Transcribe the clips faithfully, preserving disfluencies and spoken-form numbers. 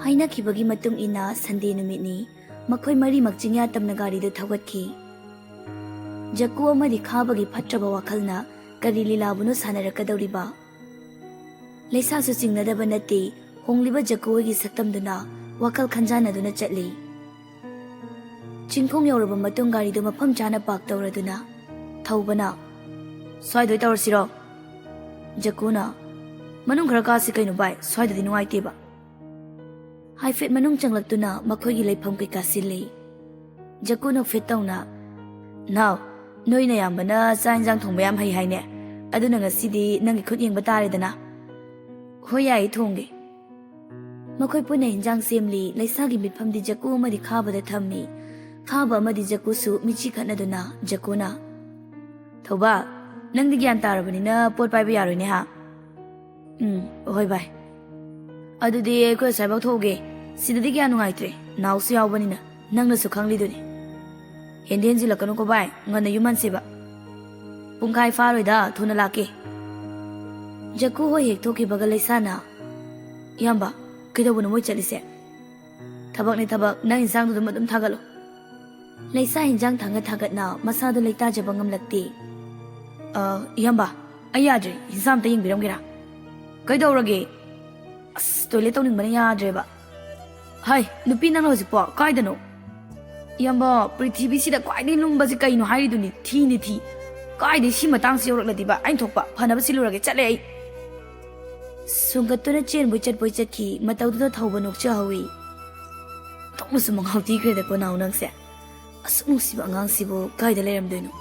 ꯍꯥꯏꯅꯈꯤꯕꯒꯤ ꯃꯇꯨꯡ ꯏꯟꯅ ꯁꯟꯗꯦ ꯅꯨꯃꯤꯠꯅꯤ꯫ ꯃꯈꯣꯏ ꯃꯔꯤꯃꯛ ꯆꯤꯡꯌꯥ ꯇꯝꯅ ꯒꯥꯔꯤꯗꯨ ꯊꯧꯒꯠꯈꯤ꯫ ꯖꯀꯨ ꯑꯃꯗꯤ ꯈꯥꯕꯒꯤ ꯐꯠꯇ꯭ꯔꯕ ꯋꯥꯈꯜꯅ ꯀꯔꯤ ꯂꯤꯂꯥꯕꯨꯅꯣ ꯁꯥꯟꯅꯔꯛꯀꯗꯧꯔꯤꯕ? ꯂꯩꯁꯥꯁꯨ ꯆꯤꯡꯅꯗꯕ ꯅꯠꯇꯦ, ꯍꯣꯡꯂꯤꯕ ꯖꯀꯨ ꯍꯣꯏꯒꯤ ꯁꯛꯇꯝꯗꯨꯅ ꯋꯥꯈꯜ ꯈꯟꯖꯥꯟꯅꯗꯨꯅ ꯆꯠꯂꯤ꯫ ꯆꯤꯡꯈꯣꯡ ꯌꯧꯔꯕ ꯃꯇꯨꯡ ꯒꯥꯔꯤꯗꯨ ꯃꯐꯝ ꯆꯥꯅ ꯄꯥꯔꯛ ꯇꯧꯔꯗꯨꯅ ꯊꯧꯕꯅ, "ꯁ꯭ꯋꯥꯏꯗ ꯑꯣꯏ ꯇꯧꯔꯁꯤꯔꯣ?" ꯖꯀꯨꯅ, "ꯃꯅꯨꯡ ꯈꯔ ꯀꯥꯁꯤ ꯀꯩꯅꯣ ꯚꯥꯏ, ꯁ꯭ꯋꯥꯏꯗꯗꯤ ꯅꯨꯡꯉꯥꯏꯇꯦꯕ꯫" ꯍꯥꯏꯐꯦꯠ ꯃꯅꯨꯡ ꯆꯪꯂꯛꯇꯨꯅ ꯃꯈꯣꯏꯒꯤ ꯂꯩꯐꯝ ꯀꯩꯀꯥ ꯁꯤꯜꯂꯤ꯫ ꯖꯀꯨ ꯅꯣꯛꯐꯦꯠ ꯇꯧꯅ, "ꯅꯥꯎ, ꯅꯣꯏ ꯅꯌꯥꯝꯕꯅ ꯆꯥꯛ ꯏꯟꯖꯥꯡ ꯊꯣꯡꯕ ꯌꯥꯝ ꯍꯩ ꯍꯥꯏꯅꯦ, ꯑꯗꯨꯅ ꯉꯁꯤꯗꯤ ꯅꯪꯒꯤ ꯈꯨꯠ ꯌꯦꯡꯕ ꯇꯥꯔꯦꯗꯅ꯫" "ꯍꯣꯏ ꯌꯥꯏꯌꯦ, ꯊꯣꯡꯒꯦ꯫" ꯃꯈꯣꯏ ꯄꯨꯟꯅ ꯏꯟꯖꯥꯡ ꯁꯦꯝꯂꯤ꯫ ꯂꯩꯁꯥꯒꯤ ꯃꯤꯠꯐꯝꯗꯤ ꯖꯀꯨ ꯑꯃꯗꯤ ꯈꯥꯕꯗ ꯊꯝꯃꯤ꯫ ꯈꯥꯕ ꯑꯃꯗꯤ ꯖꯀꯨꯁꯨ ꯃꯤꯠꯁꯤ ꯈꯠꯅꯗꯨꯅ ꯖꯀꯨꯅ, "ꯊꯧꯕ, ꯅꯪꯗꯤ ꯒ꯭ꯌꯥꯟ ꯇꯥꯔꯕꯅꯤꯅ ꯄꯣꯠ ꯄꯥꯏꯕ ꯌꯥꯔꯣꯏꯅꯦ ꯍꯥ?" "ꯎꯝ, ꯍꯣꯏ ꯚꯥꯏ꯫ ꯑꯗꯨꯗꯤ ꯑꯩꯈꯣꯏ ꯑꯁ꯭ꯋꯥꯏꯐꯥꯎ ꯊꯣꯛꯎꯒꯦ꯫ ꯁꯤꯗꯗꯤ ꯀꯌꯥ ꯅꯨꯡꯉꯥꯏꯇ꯭ꯔꯦ, ꯅꯥꯎꯁꯨ ꯌꯥꯎꯕꯅꯤꯅ꯫ ꯅꯪꯅꯁꯨ ꯈꯪꯂꯤꯗꯨꯅꯤ꯫ ꯍꯦꯟꯗꯤ ꯍꯦꯟꯖꯤꯜꯂꯛꯀꯅꯨꯀꯣ ꯚꯥꯏ, ꯉꯟꯅ ꯌꯨꯝ ꯍꯟꯁꯦꯕ꯫" "ꯄꯨꯡꯈꯥꯏ ꯐꯥꯔꯣꯏꯗ, ꯊꯨꯅ ꯂꯥꯛꯀꯦ꯫" ꯖꯀꯨ ꯍꯣꯏ ꯍꯦꯛ ꯊꯣꯛꯈꯤꯕꯒ ꯂꯩꯁꯥꯅ, "ꯏꯌꯥꯝꯕ, ꯀꯩꯗꯧꯕꯅꯣ ꯃꯣꯏ ꯆꯠꯂꯤꯁꯦ?" "ꯊꯕꯛꯅꯦ ꯊꯕꯛ, ꯅꯪ ꯏꯟꯁꯥꯡꯗꯨ ꯑꯗꯨꯝ, ꯑꯗꯨꯝ ꯊꯥꯒꯠꯂꯨ꯫" ꯂꯩꯁꯥ ꯍꯤꯟꯖꯥꯡ ꯊꯥꯡꯒꯠ ꯊꯥꯡꯒꯠꯅ ꯃꯁꯥꯗꯨ ꯂꯩꯇꯥꯖꯕ ꯉꯝꯂꯛꯇꯦ꯫ "ꯑ, ꯏꯌꯥꯝꯕ, ꯑꯩ ꯌꯥꯗ꯭ꯔꯦ, ꯍꯤꯟꯖꯥꯡ ꯑꯝꯇ ꯌꯦꯡꯕꯤꯔꯝꯒꯦꯔꯥ?" "ꯀꯩꯗꯧꯔꯒꯦ?" "ꯑꯁ, ꯇꯣꯏꯂꯦꯠ ꯇꯧꯅꯤꯡꯕꯅ ꯌꯥꯗ꯭ꯔꯦꯕ꯫" "ꯍꯥꯏ, ꯅꯨꯄꯤ, ꯅꯪꯅ ꯍꯧꯖꯤꯛꯄꯣ ꯀꯥꯏꯗꯅꯣ?" "ꯏꯌꯥꯝꯕ, ꯄ꯭ꯔꯤꯊꯤꯕꯤꯁꯤꯗ ꯈ꯭ꯋꯥꯏꯗꯒꯤ ꯂꯨꯝꯕꯁꯤ ꯀꯩꯅꯣ ꯍꯥꯏꯔꯤꯗꯨꯅꯤ, ꯊꯤꯅꯤ ꯊꯤ꯫ ꯀꯥꯏꯗꯩ ꯁꯤ ꯃꯇꯥꯡꯁꯤ ꯌꯧꯔꯛꯂꯗꯤꯕ, ꯑꯩꯅ ꯊꯣꯛꯄ, ꯐꯅꯕ ꯁꯤꯜꯂꯨꯔꯒꯦ, ꯆꯠꯂꯦ ꯑꯩ꯫" ꯁꯨꯡꯒꯠꯇꯨꯅ ꯆꯦꯟꯕꯣꯏ ꯆꯠꯄꯣꯏ ꯆꯠꯈꯤ꯫ ꯃꯇꯧꯗꯨꯗ ꯊꯧꯕ ꯅꯣꯛꯆꯍꯧꯏ꯫ "ꯊꯣꯛꯅꯁꯨ ꯃꯉꯥꯎ ꯊꯤꯈ꯭ꯔꯦꯗꯀꯣ ꯅꯥꯎ ꯅꯪꯁꯦ꯫ ꯑꯁꯨꯛ ꯅꯨꯡꯁꯤꯕ ꯑꯉꯥꯡꯁꯤꯕꯨ ꯀꯥꯏꯗ ꯂꯩꯔꯝꯗꯣꯏꯅꯣ?"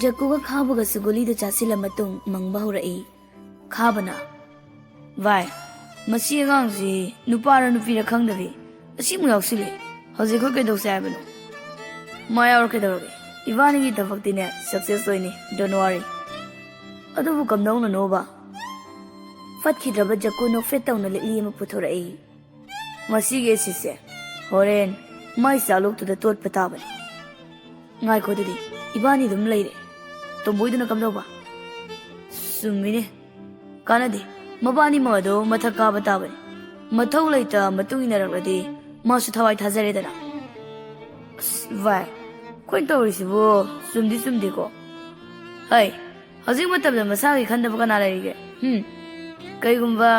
ꯖꯛꯀꯨꯒ ꯈꯥꯕꯒꯁꯨ ꯒꯨꯂꯤꯗꯨ ꯆꯥꯁꯤꯜꯂ ꯃꯇꯨꯡ ꯃꯪꯕ ꯍꯧꯔꯛꯏ꯫ ꯈꯥꯕꯅ, "ꯚꯥꯏ, ꯃꯁꯤ ꯑꯉꯥꯡꯁꯤ ꯅꯨꯄꯥꯔ ꯅꯨꯄꯤꯔ ꯈꯪꯗꯕꯤ ꯑꯁꯤꯃꯨꯛ ꯌꯥꯎꯁꯤꯜꯂꯦ꯫ ꯍꯧꯖꯤꯛ ꯑꯩꯈꯣꯏ ꯀꯩꯗꯧꯁꯦ ꯍꯥꯏꯕꯅꯣ? ꯃꯥ ꯌꯥꯎꯔ ꯀꯩꯗꯧꯔꯒꯦ? ꯏꯕꯥꯅꯤꯒꯤ ꯊꯕꯛꯇꯤꯅꯦ success ꯑꯣꯏꯅꯤ, don't worry꯫" "ꯑꯗꯨꯕꯨ ꯀꯝꯗꯧꯅꯅꯣꯕ?" ꯐꯠꯈꯤꯗ꯭ꯔꯕ ꯖꯛꯀꯨ ꯅꯣꯛꯐꯦꯠ ꯇꯧꯅ ꯂꯤꯛꯂꯤ ꯑꯃ ꯄꯨꯊꯣꯔꯛꯏ꯫ "ꯃꯁꯤꯒꯤ ꯑꯦꯁꯤꯠꯁꯦ ꯍꯣꯔꯦꯟ ꯃꯥꯏ ꯆꯥꯂꯣꯛꯇꯨꯗ ꯇꯣꯠꯄ ꯇꯥꯕꯅꯤ꯫" "ꯉꯥꯏꯈꯣ ꯑꯗꯨꯗꯤ, ꯏꯕꯥꯅꯤ ꯑꯗꯨꯝ ꯂꯩꯔꯦ꯫ ꯇꯣꯝꯕꯣꯏꯗꯨꯅ ꯀꯝꯗꯧꯕ?" "ꯆꯨꯝꯃꯤꯅꯦ꯫ ꯀꯥꯟꯅꯗꯦ, ꯃꯕꯥꯅꯤꯃꯛ ꯑꯗꯣ ꯃꯊꯛ ꯀꯥꯕ ꯇꯥꯕꯅꯤ꯫ ꯃꯊꯧ ꯂꯩꯇ ꯃꯇꯨꯡ ꯏꯟꯅꯔꯛꯂꯗꯤ ꯃꯥꯁꯨ ꯊꯋꯥꯏ ꯊꯥꯖꯔꯦꯗꯅ꯫ ꯑꯁ, ꯚꯥꯏ, ꯑꯩꯈꯣꯏꯅ ꯇꯧꯔꯤꯁꯤꯕꯨ ꯆꯨꯝꯗꯤ ꯆꯨꯝꯗꯦꯀꯣ꯫ ꯍꯩ, ꯍꯧꯖꯤꯛ ꯃꯇꯝꯗ ꯃꯁꯥꯒꯤ ꯈꯟꯗꯕ ꯀꯅꯥ ꯂꯩꯔꯤꯒꯦ? ꯍꯨꯝ? ꯀꯩꯒꯨꯝꯕ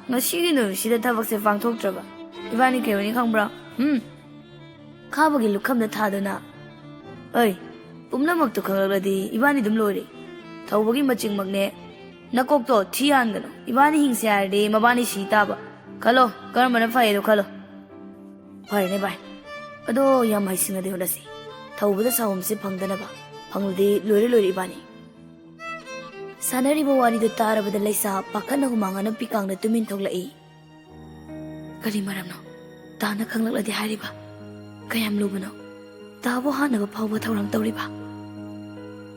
ꯉꯁꯤꯒꯤ ꯅꯨꯃꯤꯠꯁꯤꯗ ꯊꯕꯛꯁꯦ ꯄꯥꯡꯊꯣꯛꯇ꯭ꯔꯕ, ꯏꯕꯥꯅꯤ ꯀꯩ ꯑꯣꯏꯅꯤ ꯈꯪꯕ꯭ꯔꯥ? ꯍꯨꯝ? ꯈꯥꯕꯒꯤ ꯂꯨꯈꯝꯗ ꯊꯥꯗꯨꯅ, ꯑꯩ, ꯄꯨꯝꯅꯃꯛꯇꯨ ꯈꯪꯂꯛꯂꯗꯤ ꯏꯕꯥꯅꯤ ꯑꯗꯨꯝ ꯂꯣꯏꯔꯦ꯫ ꯊꯧꯕꯒꯤ ꯃꯆꯤꯡꯃꯛꯅꯦ꯫ ꯅꯀꯣꯛꯇꯣ ꯊꯤ ꯍꯥꯟꯒꯅꯨ꯫ ꯏꯕꯥꯅꯤ ꯍꯤꯡꯁꯦ ꯍꯥꯏꯔꯗꯤ ꯃꯕꯥꯅꯤ ꯁꯤ ꯇꯥꯕ꯫ ꯈꯜꯂꯣ, ꯀꯔꯝꯕꯅ ꯐꯩ ꯑꯗꯣ ꯈꯜꯂꯣ꯫ ꯐꯔꯦꯅꯦ ꯚꯥꯏ, ꯑꯗꯣ ꯌꯥꯝ ꯍꯩꯁꯤꯡꯅꯗꯤ ꯍꯣꯠꯅꯁꯤ꯫ ꯊꯧꯕꯗ ꯁꯥꯍꯨꯝꯁꯦ ꯐꯪꯗꯅꯕ꯫ ꯐꯪꯂꯗꯤ ꯂꯣꯏꯔꯦ ꯂꯣꯏꯔꯦ ꯏꯕꯥꯅꯤ꯫ ꯁꯥꯟꯅꯔꯤꯕ ꯋꯥꯔꯤꯗꯨ ꯇꯥꯔꯕꯗ ꯂꯩꯁꯥ ꯄꯥꯈꯠꯅ ꯍꯨꯃꯥꯡ ꯑꯅꯞꯄꯤ ꯀꯥꯡꯅ ꯇꯨꯃꯤꯟ ꯊꯣꯛꯂꯛꯏ꯫ ꯀꯔꯤ ꯃꯔꯝꯅꯣ? ꯇꯥꯅ ꯈꯪꯂꯛꯂꯗꯤ ꯍꯥꯏꯔꯤꯕ? ꯀꯌꯥꯝ ꯂꯨꯕꯅꯣ? ꯇꯥꯕꯨ ꯍꯥꯠꯅꯕ ꯐꯥꯎꯕ ꯊꯧꯔꯥꯡ ꯇꯧꯔꯤꯕ?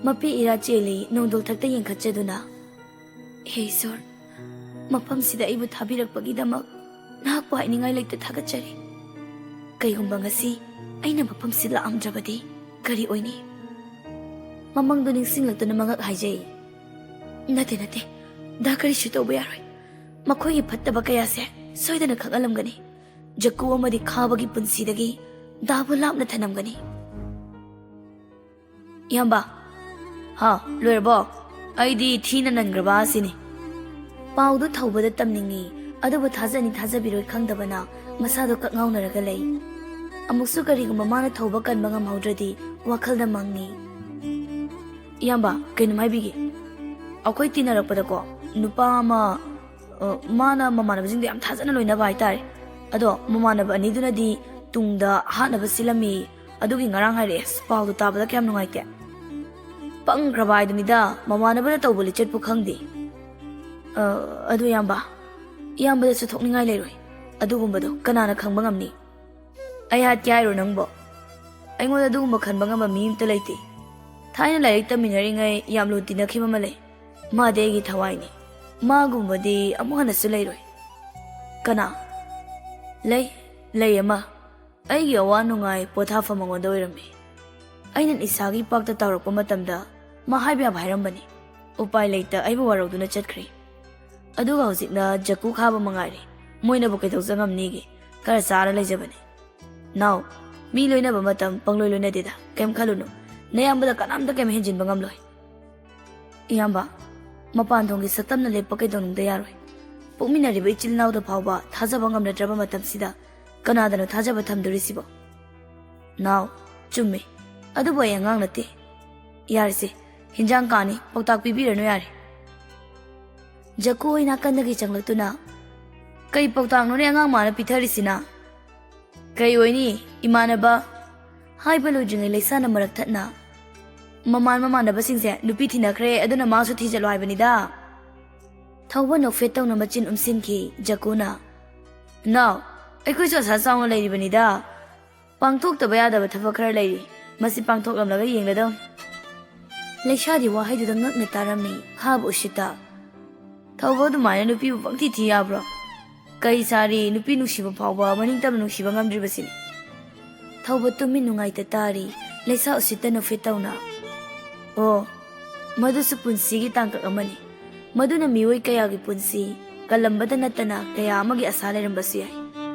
ꯃꯄꯤ ꯏꯔꯥ ꯆꯦꯜꯂꯤ ꯅꯣꯡꯗꯣꯜ ꯊꯛꯇ ꯌꯦꯡꯈꯠꯆꯗꯨꯅ, "ꯍꯦ ꯏꯁꯣꯔ, ꯃꯐꯝꯁꯤꯗ ꯑꯩꯕꯨ ꯊꯥꯕꯤꯔꯛꯄꯒꯤꯗꯃꯛ ꯅꯍꯥꯛꯄꯨ ꯍꯥꯏꯅꯤꯡꯉꯥꯏ ꯂꯩꯇ ꯊꯥꯒꯠꯆꯔꯤ꯫ ꯀꯩꯒꯨꯝꯕ ꯉꯁꯤ ꯑꯩꯅ ꯃꯐꯝꯁꯤ ꯂꯥꯛꯑꯝꯗ꯭ꯔꯕꯗꯤ ꯀꯔꯤ ꯑꯣꯏꯅꯤ?" ꯃꯃꯪꯗꯨ ꯅꯤꯡꯁꯤꯡꯂꯛꯇꯨꯅ ꯃꯉꯛ ꯍꯥꯏꯖꯩ꯫ "ꯅꯠꯇꯦ, ꯅꯠꯇꯦ, ꯗꯥ ꯀꯔꯤꯁꯨ ꯇꯧꯕ ꯌꯥꯔꯣꯏ꯫ ꯃꯈꯣꯏꯒꯤ ꯐꯠꯇꯕ ꯀꯌꯥꯁꯦ ꯁꯣꯏꯗꯅ ꯈꯪꯍꯜꯂꯝꯒꯅꯤ꯫ ꯖꯛꯀꯨ ꯑꯃꯗꯤ ꯈꯥꯕꯒꯤ ꯄꯨꯟꯁꯤꯗꯒꯤ ꯗꯥꯕꯨ ꯂꯥꯞꯅ ꯊꯝꯂꯝꯒꯅꯤ꯫" "ꯏꯌꯥꯝꯕ꯫" "ꯍꯥ, ꯂꯣꯏꯔꯕꯣ? ꯑꯩꯗꯤ ꯊꯤꯅ ꯅꯟꯈ꯭ꯔꯕ ꯑꯁꯤꯅꯤ꯫" ꯄꯥꯎꯗꯨ ꯊꯧꯕꯗ ꯇꯝꯅꯤꯡꯉꯤ, ꯑꯗꯨꯕꯨ ꯊꯥꯖꯅꯤ ꯊꯥꯖꯕꯤꯔꯣꯏ ꯈꯪꯗꯕꯅ ꯃꯁꯥꯗꯣ ꯀꯛꯉꯥꯎꯅꯔꯒ ꯂꯩ꯫ ꯑꯃꯨꯛꯁꯨ ꯀꯔꯤꯒꯨꯝꯕ ꯃꯥꯅ ꯊꯧꯕ ꯀꯟꯕ ꯉꯝꯍꯧꯗ꯭ꯔꯗꯤ ꯋꯥꯈꯜꯗ ꯃꯪꯉꯤ꯫ "ꯏꯌꯥꯝꯕ, ꯀꯩꯅꯣꯝ ꯍꯥꯏꯕꯤꯒꯦ꯫ ꯑꯩꯈꯣꯏ ꯇꯤꯟꯅꯔꯛꯄꯗꯀꯣ, ꯅꯨꯄꯥ ꯑꯃ, ꯑ, ꯃꯥꯅ ꯃꯃꯥꯟꯅꯕꯁꯤꯡꯗ ꯌꯥꯝ ꯊꯥꯖꯅ ꯂꯣꯏꯅꯕ ꯍꯥꯏꯇꯥꯔꯦ꯫ ꯑꯗꯣ ꯃꯃꯥꯟꯅꯕ ꯑꯅꯤꯗꯨꯅꯗꯤ ꯇꯨꯡꯗ ꯍꯥꯠꯅꯕ ꯁꯤꯜꯂꯝꯃꯤ꯫ ꯑꯗꯨꯒꯤ ꯉꯔꯥꯡ ꯍꯥꯏꯔꯛꯑꯦ꯫ ꯑꯁ, ꯄꯥꯎꯗꯣ ꯇꯥꯕꯗ ꯀꯌꯥꯝ ꯅꯨꯡꯉꯥꯏꯇꯦ꯫ ꯄꯪꯈ꯭ꯔꯕ ꯍꯥꯏꯗꯨꯅꯤꯗ, ꯃꯃꯥꯟꯅꯕꯅ ꯇꯧꯕ ꯂꯤꯆꯠꯄꯨ ꯈꯪꯗꯦ꯫ ꯑ, ꯑꯗꯨ ꯏꯌꯥꯝꯕ, ꯏꯌꯥꯝꯕꯗꯁꯨ ꯊꯣꯛꯅꯤꯡꯉꯥꯏ ꯂꯩꯔꯣꯏ꯫ ꯑꯗꯨꯒꯨꯝꯕꯗꯣ ꯀꯅꯥꯅ ꯈꯪꯕ ꯉꯝꯅꯤ?" "ꯑꯩ ꯍꯥꯠꯀꯦ ꯍꯥꯏꯔꯣ ꯅꯪꯕꯣ? ꯑꯩꯉꯣꯟꯗ ꯑꯗꯨꯒꯨꯝꯕ ꯈꯟꯕ ꯉꯝꯕ ꯃꯤ ꯑꯝꯇ ꯂꯩꯇꯦ꯫ ꯊꯥꯏꯅ ꯂꯥꯏꯔꯤꯛ ꯇꯝꯃꯤꯟꯅꯔꯤꯉꯩ ꯌꯥꯝ ꯂꯨ ꯇꯤꯟꯅꯈꯤꯕ ꯑꯃ ꯂꯩ꯫ ꯃꯥꯗꯤ ꯑꯩꯒꯤ ꯊꯋꯥꯏꯅꯤ꯫ ꯃꯥꯒꯨꯝꯕꯗꯤ ꯑꯃꯨꯛ ꯍꯟꯅꯁꯨ ꯂꯩꯔꯣꯏ꯫" "ꯀꯅꯥ?" "ꯂꯩ, ꯂꯩ ꯑꯃ꯫ ꯑꯩꯒꯤ ꯑꯋꯥ ꯅꯨꯡꯉꯥꯏ ꯄꯣꯊꯥꯐꯝ ꯃꯉꯣꯟꯗ ꯑꯣꯏꯔꯝꯃꯤ꯫ ꯑꯩꯅ ꯅꯤꯁꯥꯒꯤ ꯄꯥꯛꯇ ꯇꯥꯎꯔꯛꯄ ꯃꯇꯝꯗ ꯃꯥ ꯍꯥꯏꯕ ꯌꯥꯕ ꯍꯥꯏꯔꯝꯕꯅꯤ꯫ ꯎꯄꯥꯏ ꯂꯩꯇ ꯑꯩꯕꯨ ꯋꯥꯔꯧꯗꯨꯅ ꯆꯠꯈ꯭ꯔꯦ꯫ ꯑꯗꯨꯒ ꯍꯧꯖꯤꯛꯅ ꯖꯛꯀꯨ ꯈꯥꯕ ꯃꯉꯥꯏꯔꯦ꯫ ꯃꯣꯏꯅꯕꯨ ꯀꯩꯗꯧꯖ ꯉꯝꯅꯤꯒꯦ? ꯈꯔ ꯆꯥꯔ ꯂꯩꯖꯕꯅꯤ꯫ ꯅꯥꯎ, ꯃꯤ ꯂꯣꯏꯅꯕ ꯃꯇꯝ ꯄꯪꯂꯣꯏ ꯂꯣꯏꯅꯗꯦꯗ꯫ ꯀꯩꯝ ꯈꯜꯂꯨꯅꯨ꯫ ꯅꯌꯥꯝꯕꯗ ꯀꯅꯥꯝꯇ ꯀꯩꯝ ꯍꯦꯟꯖꯤꯟꯕ ꯉꯝꯂꯣꯏ꯫ ꯏꯌꯥꯝꯕ, ꯃꯄꯥꯟ ꯊꯣꯡꯒꯤ ꯁꯛꯇꯝꯅ ꯂꯦꯞꯄ ꯀꯩꯗꯧꯅꯨꯡꯗ ꯌꯥꯔꯣꯏ꯫ ꯄꯣꯛꯃꯤꯟꯅꯔꯤꯕ ꯏꯆꯤꯜ ꯏꯅꯥꯎꯗ ꯐꯥꯎꯕ ꯊꯥꯖꯕ ꯉꯝꯅꯗ꯭ꯔꯕ ꯃꯇꯝꯁꯤꯗ ꯀꯅꯥꯗꯅꯣ ꯊꯥꯖꯕ ꯊꯝꯗꯣꯔꯤꯁꯤꯕꯣ? ꯅꯥꯎ, ꯆꯨꯝꯃꯦ꯫ ꯑꯗꯨꯕꯨ ꯑꯩ ꯑꯉꯥꯡ ꯅꯠꯇꯦ꯫ ꯌꯥꯔꯦꯁꯦ, ꯍꯤꯟꯖꯥꯡ ꯀꯥꯅꯤ, ꯄꯥꯎꯇꯥꯛ ꯄꯤꯕꯤꯔꯅꯨ ꯌꯥꯔꯦ꯫ ꯖꯀꯨ ꯍꯣꯏ ꯅꯥꯀꯟꯗꯒꯤ ꯆꯪꯂꯛꯇꯨꯅ, "ꯀꯩ ꯄꯥꯎꯇꯥꯛꯅꯣꯅꯦ ꯑꯉꯥꯡ ꯃꯥꯅ ꯄꯤꯊꯔꯤꯁꯤꯅ?" "ꯀꯩ ꯑꯣꯏꯅꯤ, ꯏꯃꯥꯟꯅꯕ?" ꯍꯥꯏꯕ ꯂꯣꯏꯗ꯭ꯔꯤꯉꯩ ꯂꯩꯁꯥꯅ ꯃꯔꯛ ꯊꯠꯅ, "ꯃꯃꯥꯟ ꯃꯃꯥꯟꯅꯕꯁꯤꯡꯁꯦ ꯅꯨꯄꯤ ꯊꯤꯅꯈ꯭ꯔꯦ, ꯑꯗꯨꯅ ꯃꯥꯁꯨ ꯊꯤꯖꯜꯂꯣ ꯍꯥꯏꯕꯅꯤꯗ"꯫ ꯊꯧꯕ ꯅꯣꯛꯐꯦꯠ ꯇꯧꯅ ꯃꯆꯤꯟ ꯎꯝꯁꯤꯟꯈꯤ ꯖꯀꯨꯅ꯫ "ꯅꯥꯎ, ꯑꯩꯈꯣꯏꯁꯨ ꯑꯁꯥ ꯆꯥꯎꯅ ꯂꯩꯔꯤꯕꯅꯤꯗ꯫ ꯄꯥꯡꯊꯣꯛꯇꯕ ꯌꯥꯗꯕ ꯊꯕꯛ ꯈꯔ ꯂꯩꯔꯤ꯫ ꯃꯁꯤ ꯄꯥꯡꯊꯣꯛꯂꯝꯂꯒ ꯌꯦꯡꯂꯗꯧꯅꯤ"꯫ ꯂꯩꯁꯥꯗꯤ ꯋꯥꯍꯩꯗꯨꯗ ꯉꯛꯅ ꯇꯥꯔꯝꯃꯤ꯫ ꯈꯥꯕ ꯎꯁꯤꯠꯇ꯫ "ꯊꯧꯕ ꯑꯗꯨꯃꯥꯏꯅ ꯅꯨꯄꯤꯕꯨ ꯄꯪꯊꯤ ꯊꯤ ꯌꯥꯕ꯭ꯔꯣ? ꯀꯩ ꯁꯥꯔꯤ, ꯅꯨꯄꯤ ꯅꯨꯡꯁꯤꯕ ꯐꯥꯎꯕ ꯃꯅꯤꯡ ꯇꯝꯅ ꯅꯨꯡꯁꯤꯕ ꯉꯝꯗ꯭ꯔꯤꯕꯁꯤꯅꯤ"꯫ ꯊꯧꯕ ꯇꯨꯃꯤꯟ ꯅꯨꯡꯉꯥꯏꯇ ꯇꯥꯔꯤ꯫ ꯂꯩꯁꯥ ꯎꯁꯤꯠꯇ ꯅꯣꯛꯐꯦꯠ ꯇꯧꯅ, "ꯑꯣ, ꯃꯗꯨꯁꯨ ꯄꯨꯟꯁꯤꯒꯤ ꯇꯥꯡꯀꯛ ꯑꯃꯅꯤ꯫ ꯃꯗꯨꯅ ꯃꯤꯑꯣꯏ ꯀꯌꯥꯒꯤ ꯄꯨꯟꯁꯤ ꯀꯜꯂꯝꯕꯇ ꯅꯠꯇꯅ ꯀꯌꯥ ꯑꯃꯒꯤ ꯑꯁꯥ ꯂꯩꯔꯝꯕꯁꯨ ꯌꯥꯏ꯫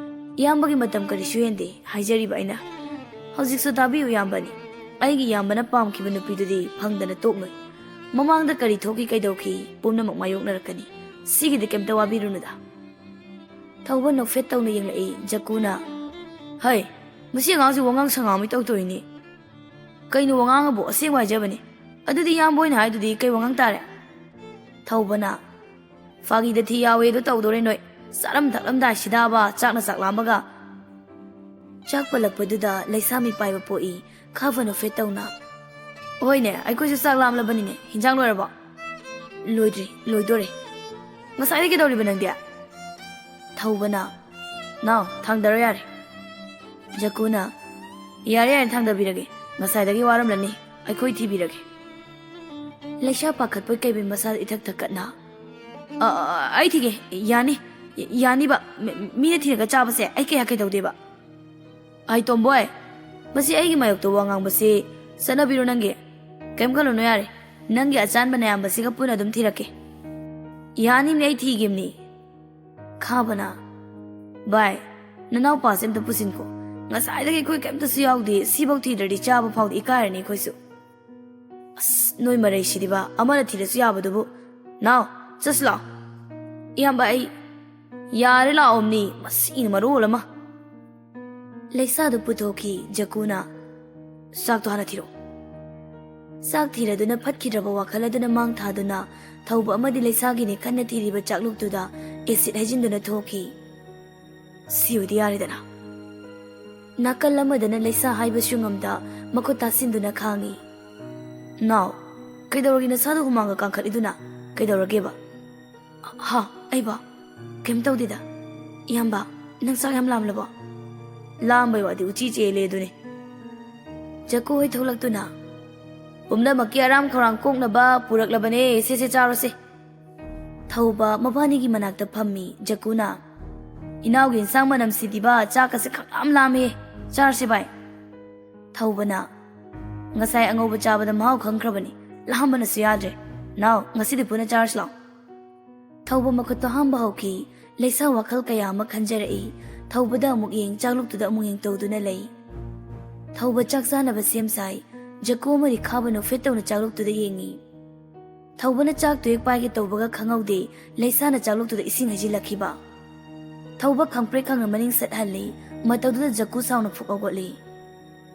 ꯏꯌꯥꯝꯕꯒꯤ ꯃꯇꯝ ꯀꯔꯤꯁꯨ ꯍꯦꯟꯗꯦ, ꯍꯥꯏꯖꯔꯤꯕ ꯑꯩꯅ꯫ ꯍꯧꯖꯤꯛꯁꯨ ꯇꯥꯕꯤꯌꯨ ꯏꯌꯥꯝꯕꯅꯤ꯫ ꯑꯩꯒꯤ ꯏꯌꯥꯝꯕꯅ ꯄꯥꯝꯈꯤꯕ ꯅꯨꯄꯤꯗꯨꯗꯤ ꯐꯪꯗꯅ ꯇꯣꯛꯂꯣꯏ꯫ ꯃꯃꯥꯡꯗ ꯀꯔꯤ ꯊꯣꯛꯈꯤ ꯀꯩꯗꯧꯈꯤ ꯄꯨꯝꯅꯃꯛ ꯃꯥꯌꯣꯛꯅꯔꯛꯀꯅꯤ꯫ ꯁꯤꯒꯤꯗꯤ ꯀꯩꯝꯇ ꯋꯥꯕꯤꯔꯨꯅꯨꯗ"꯫ ꯊꯧꯕ ꯅꯣꯛꯐꯦꯠ ꯇꯧꯅ ꯌꯦꯡꯂꯛꯏ ꯖꯀꯨꯅ꯫ "ꯍꯩ, ꯃꯁꯤ ꯑꯉꯥꯡꯁꯤ ꯋꯥꯉꯥꯡ ꯁꯉꯥꯡ ꯑꯃ ꯏꯇꯧ ꯇꯧꯏꯅꯦ꯫ ꯀꯩꯅꯣ ꯋꯥꯉꯥꯡ ꯑꯕꯨ? ꯑꯁꯦꯡꯕ ꯍꯥꯏꯖꯕꯅꯤ꯫ ꯑꯗꯨꯗꯤ ꯏꯌꯥꯝꯕ ꯍꯣꯏꯅ ꯍꯥꯏꯗꯨꯗꯤ ꯀꯩ ꯋꯥꯉꯥꯡ ꯇꯥꯔꯦ?" ꯊꯧꯕꯅ, "ꯐꯥꯒꯤꯗ ꯊꯤ ꯌꯥꯎꯋꯦ ꯑꯗꯨ ꯇꯧꯗꯣꯔꯦ ꯅꯣꯏ꯫ ꯆꯥꯔꯝ ꯊꯛꯂꯝꯗꯥꯏꯁꯤꯗꯕ ꯆꯥꯛꯅ ꯆꯥꯛ ꯂꯥꯝꯕꯒ"꯫ ꯆꯥꯛ ꯄꯜꯂꯛꯄꯗꯨꯗ ꯂꯩꯁꯥ ꯃꯤꯄꯥꯏꯕ ꯄꯣꯛꯏ꯫ ꯈꯥꯕ ꯅꯣꯛꯐꯦꯠ ꯇꯧꯅ, "ꯍꯣꯏꯅꯦ, ꯑꯩꯈꯣꯏꯁꯨ ꯆꯥꯛ ꯂꯥꯝꯂꯕꯅꯤꯅꯦ꯫ ꯍꯤꯟꯖꯥꯡ ꯂꯣꯏꯔꯕꯣ?" "ꯂꯣꯏꯗ꯭ꯔꯤ, ꯂꯣꯏꯗꯣꯔꯦ꯫ ꯉꯁꯥꯏꯗꯒꯤ ꯀꯩꯗꯧꯔꯤꯕ ꯅꯪꯗꯤ?" ꯊꯧꯕꯅ, "ꯅꯥꯎ, ꯊꯥꯡꯗꯔꯣ ꯌꯥꯔꯦ"꯫ ꯖꯀꯨꯅ, "ꯌꯥꯔꯦ, ꯌꯥꯔꯦ, ꯊꯥꯡꯗꯕꯤꯔꯒꯦ꯫ ꯉꯁꯥꯏꯗꯒꯤ ꯋꯥꯔꯝꯂꯅꯤ꯫ ꯑꯩꯈꯣꯏ ꯊꯤꯕꯤꯔꯒꯦ"꯫ ꯂꯩꯁꯥ ꯄꯥꯈꯠꯄꯣꯏ ꯀꯩꯕꯣꯏ ꯃꯁꯥꯗ ꯏꯊꯛ ꯊꯛꯀꯠꯅ, "ꯑ, ꯑ, ꯑꯩ ꯊꯤꯒꯦ꯫ ꯌꯥꯅꯤ꯫ ꯌꯥꯅꯤꯕ꯫ ꯃꯤ-, ꯃꯤꯅ ꯊꯤꯔꯒ ꯆꯥꯕꯁꯦ ꯑꯩ ꯀꯌꯥ ꯀꯩꯗꯧꯗꯦꯕ"꯫ "ꯑꯩ ꯇꯣꯝꯕꯣꯏ, ꯃꯁꯤ ꯑꯩꯒꯤ ꯃꯥꯌꯣꯛꯇ ꯋꯥ ꯉꯥꯡꯕꯁꯤ ꯆꯠꯅꯕꯤꯔꯣ ꯅꯪꯒꯤ? ꯀꯩꯝ ꯈꯜꯂꯨꯅꯨ ꯌꯥꯔꯦ꯫ ꯅꯪꯒꯤ ꯑꯆꯥꯟꯕ ꯅꯌꯥꯝꯕꯁꯤꯒ ꯄꯨꯟꯅ ꯑꯗꯨꯝ ꯊꯤꯔꯛꯀꯦ"꯫ "ꯌꯥꯅꯤꯅꯦ, ꯑꯩ ꯊꯤꯒꯦꯝꯅꯤ"꯫ ꯈꯥꯕꯅ, ꯚꯥꯏ, ꯅꯅꯥꯎꯄꯥꯁꯦ ꯑꯝꯇ ꯄꯨꯁꯤꯟꯈꯣ꯫ ꯉꯁꯥꯏꯗꯒꯤ ꯑꯩꯈꯣꯏ ꯀꯩꯝꯇꯁꯨ ꯌꯥꯎꯗꯦ꯫ ꯁꯤꯐꯧ ꯊꯤꯗ꯭ꯔꯗꯤ ꯆꯥꯕ ꯐꯥꯎꯗꯤ ꯏꯀꯥꯏꯔꯅꯤ ꯑꯩꯈꯣꯏꯁꯨ꯫ ꯑꯁ, ꯅꯣꯏ ꯃꯔꯩꯁꯤꯗꯤꯕ, ꯑꯃꯅ ꯊꯤꯔꯁꯨ ꯌꯥꯕꯗꯨꯕꯨ꯫ ꯅꯥꯎ, ꯆꯠꯁꯤ ꯂꯥꯛꯑꯣ꯫ ꯏꯌꯥꯝꯕ, ꯑꯩ ꯌꯥꯔꯦ, ꯂꯥꯛꯑꯣꯝꯅꯤ꯫ ꯃꯁꯤꯅ ꯃꯔꯣꯜ ꯑꯃ꯫ ꯂꯩꯁꯥꯗꯨ ꯄꯨꯊꯣꯛꯈꯤ ꯖꯀꯨꯅ꯫ ꯆꯥꯛꯇꯣ ꯍꯥꯟꯅ ꯊꯤꯔꯛꯑꯣ꯫ ꯆꯥꯛ ꯊꯤꯔꯗꯨꯅ ꯐꯠꯈꯤꯗ꯭ꯔꯕ ꯋꯥꯈꯜ ꯑꯗꯨꯅ ꯃꯥꯡ ꯊꯥꯗꯨꯅ ꯊꯧꯕ ꯑꯃꯗꯤ ꯂꯩꯁꯥꯒꯤꯅꯤ ꯈꯟꯅ ꯊꯤꯔꯤꯕ ꯆꯥꯛꯂꯨꯛꯇꯨꯗ ꯑꯦꯁꯤꯠ ꯍꯩꯖꯤꯟꯗꯨꯅ ꯊꯣꯛꯈꯤ꯫ ꯁꯤ ꯑꯣꯏꯗꯤ ꯌꯥꯔꯦꯗꯅ꯫ ꯅꯥꯀꯜ ꯑꯃꯗꯅ ꯂꯩꯁꯥ ꯍꯥꯏꯕꯁꯨ ꯉꯝꯗ ꯃꯈꯨꯠ ꯇꯥꯁꯤꯟꯗꯨꯅ ꯈꯥꯡꯉꯤ꯫ ꯅꯥꯎ, ꯀꯩꯗꯧꯔꯒꯦ ꯅꯁꯥꯗꯣ ꯍꯨꯃꯥꯡꯒ ꯀꯥꯡꯈꯠꯂꯤꯗꯨꯅ? ꯀꯩꯗꯧꯔꯒꯦꯕ? ꯍꯥ, ꯑꯩꯕꯣ? ꯀꯩꯝ ꯇꯧꯗꯦꯗ꯫ ꯏꯌꯥꯝꯕ, ꯅꯪ ꯆꯥꯛ ꯌꯥꯝ ꯂꯥꯝꯂꯕꯣ? ꯂꯥꯝꯕꯩ ꯋꯥꯗꯤ ꯎꯆꯤ ꯆꯦꯜꯂꯦ ꯑꯗꯨꯅꯤ꯫ ꯖꯀꯨ ꯍꯣꯏ ꯊꯣꯛꯂꯛꯇꯨꯅ, "ꯄꯨꯝꯅꯃꯛꯀꯤ ꯑꯔꯥꯝ ꯈꯧꯔꯥꯡ ꯀꯣꯛꯅꯕ ꯄꯨꯔꯛꯂꯕꯅꯦ, ꯁꯦ ꯁꯦ ꯆꯥꯔꯣꯁꯦ꯫" ꯊꯧꯕ ꯃꯕꯥꯅꯤꯒꯤ ꯃꯅꯥꯛꯇ ꯐꯝꯃꯤ꯫ ꯖꯀꯨꯅ, "ꯏꯅꯥꯎꯒꯤ ꯏꯟꯁꯥꯡ ꯃꯅꯝꯁꯤꯗꯤꯕ, ꯆꯥꯛꯀꯁꯦ ꯈꯪꯂꯥꯝ ꯂꯥꯝꯃꯦ꯫ ꯆꯥꯔꯁꯦ ꯚꯥꯏ꯫" ꯊꯧꯕꯅ, "ꯉꯁꯥꯏ ꯑꯉꯧꯕ ꯆꯥꯕꯗ ꯃꯍꯥꯎ ꯈꯪꯈ꯭ꯔꯕꯅꯤ, ꯂꯥꯝꯕꯅꯁꯨ ꯌꯥꯗ꯭ꯔꯦ꯫ ꯅꯥꯎ, ꯉꯁꯤꯗꯤ ꯄꯨꯟꯅ ꯆꯥꯔꯁꯤ ꯂꯥꯎ꯫" ꯊꯧꯕ ꯃꯈꯨꯠꯇꯣ ꯍꯥꯝꯕ ꯍꯧꯈꯤ꯫ ꯂꯩꯁꯥ ꯋꯥꯈꯜ ꯀꯌꯥ ꯑꯃ ꯈꯟꯖꯔꯛꯏ꯫ ꯊꯧꯕꯗ ꯑꯃꯨꯛ ꯌꯦꯡ, ꯆꯥꯛꯂꯨꯛꯇꯨꯗ ꯑꯃꯨꯛ ꯌꯦꯡ ꯇꯧꯗꯨꯅ ꯂꯩ꯫ ꯊꯧꯕ ꯆꯥꯛ ꯆꯥꯅꯕ ꯁꯦꯝ ꯁꯥꯏ꯫ ꯖꯀꯨ ꯑꯃꯗꯤ ꯈꯥꯕ ꯅꯣꯛꯐꯦꯠ ꯇꯧꯅ ꯆꯥꯛꯂꯨꯛꯇꯨꯗ ꯌꯦꯡꯉꯤ꯫ ꯊꯧꯕꯅ ꯆꯥꯛꯇꯨ ꯍꯦꯛ ꯄꯥꯏꯒꯦ ꯇꯧꯕꯒ ꯈꯪꯍꯧꯗꯦ, ꯂꯩꯁꯥꯅ ꯆꯥꯛꯂꯨꯛꯇꯨꯗ ꯏꯁꯤꯡ ꯍꯩꯖꯤꯜꯂꯛꯈꯤꯕ꯫ ꯊꯧꯕ ꯈꯪꯄ꯭ꯔꯦꯛ ꯈꯪꯅ ꯃꯅꯤꯡ ꯁꯠ ꯍꯜꯂꯤ꯫ ꯃꯇꯧꯗꯨꯗ ꯖꯀꯨ ꯁꯥꯎꯅ ꯐꯨꯛ ꯍꯧꯒꯠꯂꯤ꯫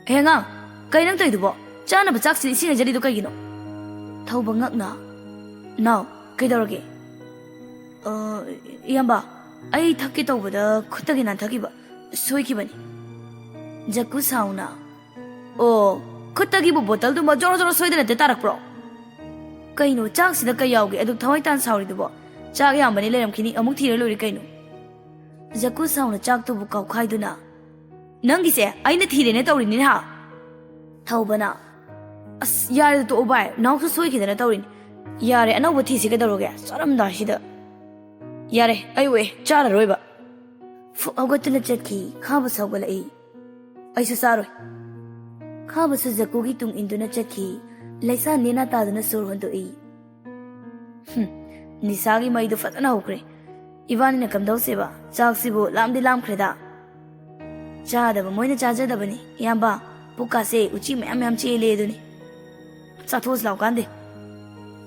"ꯍꯦ ꯑꯉꯥꯡ, ꯀꯩ ꯅꯪ ꯇꯧꯔꯤꯗꯨꯕꯣ? ꯆꯥꯅꯕ ꯆꯥꯛꯁꯤꯗ ꯏꯁꯤꯡ ꯍꯩꯖꯜꯂꯤꯗꯣ ꯀꯩꯒꯤꯅꯣ?" ꯊꯧꯕ ꯉꯛꯅ, "ꯅꯥꯎ, ꯀꯩꯗꯧꯔꯒꯦ?" "ꯑ, ꯏꯌꯥꯝꯕ, ꯑꯩ ꯊꯛꯀꯦ ꯇꯧꯕꯗ ꯈꯨꯠꯇꯒꯤ ꯅꯥꯟꯊꯈꯤꯕ, ꯁꯣꯏꯈꯤꯕꯅꯤ꯫" ꯖꯀꯨ ꯁꯥꯎꯅ, "ꯑꯣ, ꯈꯨꯠꯇꯒꯤꯕꯨ ꯕꯣꯇꯜꯗꯨꯃ ꯖꯣꯔꯣ ꯖꯣꯔꯣ ꯁꯣꯏꯗꯅ ꯍꯦꯛꯇ ꯇꯥꯔꯛꯄ꯭ꯔꯣ? ꯀꯩꯅꯣ, ꯆꯥꯛꯁꯤꯗ ꯀꯩ ꯌꯥꯎꯒꯦ ꯑꯗꯨꯛ ꯊꯋꯥꯏ ꯇꯥꯅ ꯁꯥꯎꯔꯤꯗꯨꯕꯣ? ꯆꯥꯛ ꯌꯥꯝꯕꯅꯤ ꯂꯩꯔꯝꯈꯤꯅꯤ, ꯑꯃꯨꯛ ꯊꯤꯔ ꯂꯣꯏꯔꯦ ꯀꯩꯅꯣ꯫" ꯖꯀꯨ ꯁꯥꯎꯅ ꯆꯥꯛꯇꯨꯕꯨ ꯀꯥꯎꯈꯥꯏꯗꯨꯅ, "ꯅꯪꯒꯤꯁꯦ ꯑꯩꯅ ꯊꯤꯔꯦꯅ ꯇꯧꯔꯤꯅꯤꯅꯦ ꯍꯥ?" ꯊꯧꯕꯅ, "ꯑꯁ, ꯌꯥꯔꯦꯗ ꯇꯣꯛꯑꯣ ꯚꯥꯏ, ꯅꯥꯎꯁꯨ ꯁꯣꯏꯈꯤꯗꯅ ꯇꯧꯔꯤꯅꯤ꯫ ꯌꯥꯔꯦ, ꯑꯅꯧꯕ ꯊꯤꯁꯤ ꯀꯩꯗꯧꯔꯒꯦ, ꯆꯥꯔꯝꯗꯥꯏꯁꯤꯗ꯫ ꯌꯥꯔꯦ, ꯑꯩ ꯑꯣꯛꯑꯦ, ꯆꯥꯔꯔꯣꯏꯕ꯫" ꯐꯨꯛ ꯍꯧꯒꯠꯇꯨꯅ ꯆꯠꯈꯤ꯫ ꯈꯥꯕ ꯁꯧꯒꯠꯂꯛꯏ꯫ "ꯑꯩꯁꯨ ꯆꯥꯔꯣꯏ꯫" ꯈꯥꯕꯁꯨ ꯖꯀꯨꯒꯤ ꯇꯨꯡ ꯏꯟꯗꯨꯅ ꯆꯠꯈꯤ꯫ ꯂꯩꯁꯥ ꯅꯦꯅꯥ ꯇꯥꯗꯨꯅ ꯁꯣꯔ ꯍꯣꯟꯗꯣꯛꯏ꯫ "ꯍꯨꯝ, ꯅꯤꯁꯥꯒꯤ ꯃꯩꯗꯣ ꯐꯖꯅ ꯍꯧꯈ꯭ꯔꯦ꯫ ꯏꯕꯥꯅꯤꯅ ꯀꯝꯗꯧꯁꯦꯕ? ꯆꯥꯛꯁꯤꯕꯨ ꯂꯥꯝꯗꯤ ꯂꯥꯝꯈ꯭ꯔꯦꯗ꯫ ꯆꯥꯗꯕ ꯃꯣꯏꯅ ꯆꯥꯖꯗꯕꯅꯤ, ꯏꯌꯥꯝꯕ꯫ ꯄꯨꯛꯀꯥꯁꯦ ꯎꯆꯤ ꯃꯌꯥꯝ ꯃꯌꯥꯝ ꯆꯦꯜꯂꯦ ꯑꯗꯨꯅꯤ꯫ ꯆꯥꯊꯣꯛꯑꯁꯤ ꯂꯥꯎ ꯀꯥꯟꯗꯦ꯫